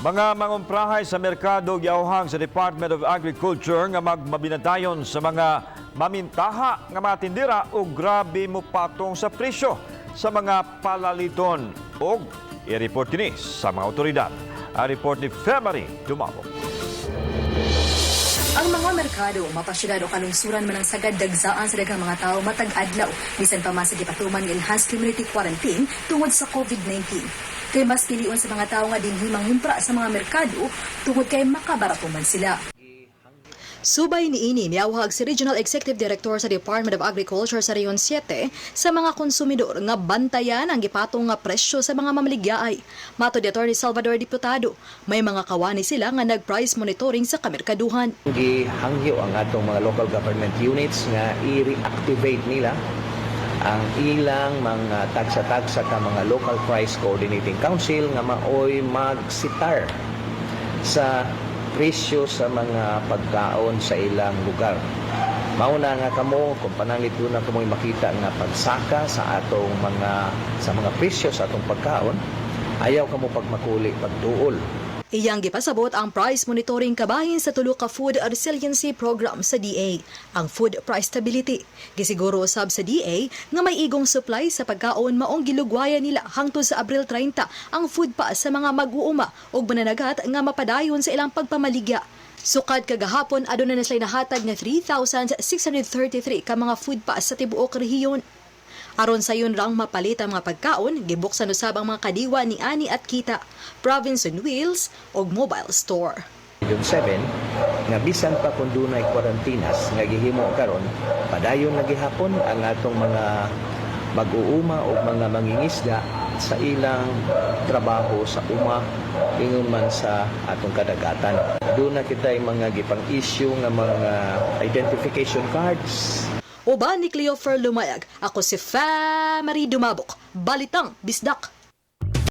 Mga mangumprahay sa merkado giawhag sa Department of Agriculture nga magmabinadayon sa mga mamintaha nga mga tindera o grabe mo patong sa presyo sa mga palaliton og i-report kini sa mga otoridad. Ang report ni Femary Dumabok. Ang mga merkado, mapasyudad o kalungsuran man ang sagad dagsaan sa daghang mga tao matag adlaw, bisan pa man sa gipatuman nga enhanced community quarantine tungod sa COVID-19. Kay mas pilion sa mga tao nga dinhi mangumpra sa mga merkado tungod kay makabarato man sila. Subay niini, niawhag si Regional Executive Director sa Department of Agriculture sa Region 7 sa mga konsumidor nga bantayan ang gipatong nga presyo sa mga mamaligyaay. Matod ni Attorney Salvador Diputado, may mga kawani sila nga nag-price monitoring sa kamerkaduhan. Gihangyo ang atong mga local government units nga i-reactivate nila ang ilang mga tagsa-tagsa ka mga local price coordinating council nga maoy magsitar sa presyo sa mga pagkaon sa ilang lugar. Mao na nga kamo kung pananglit duna kamoy makita nga pagsaka sa mga presyo sa atong pagkaon, ayaw kamo pagmakuli pagduol. Iyang gipasabot ang price monitoring kabahin sa tulo ka food resiliency program sa DA, ang food price stability. Gisiguro usab sa DA nga may igong supply sa pagkaon, maong gilugwayan nila hangtod sa Abril 30 ang food pass sa mga mag-uuma ug mananagat nga mapadayon sa ilang pagpamaligya. Sukad kagahapon, aduna na sila nahatag nga 3,633 ka mga food pass sa tibuok rehiyon. Aron sayon rang mapalit ang mga pagkaon, gibuksan usab ang mga kadiwa ni Ani at Kita, Province on Wheels ug mobile store. Region 7 nga bisan pa kung dunay kwarantinas nga gihimo karon, padayon na gihapon ang atong mga mag-uuma o mga mangingisda sa ilang trabaho sa uma ingon man sa atong kadagatan. Duna kitay mga gipang-issue nga mga identification cards. Uban ni Cleofer Lumayag, ako si Famary Dumabok. Balitang Bisdak.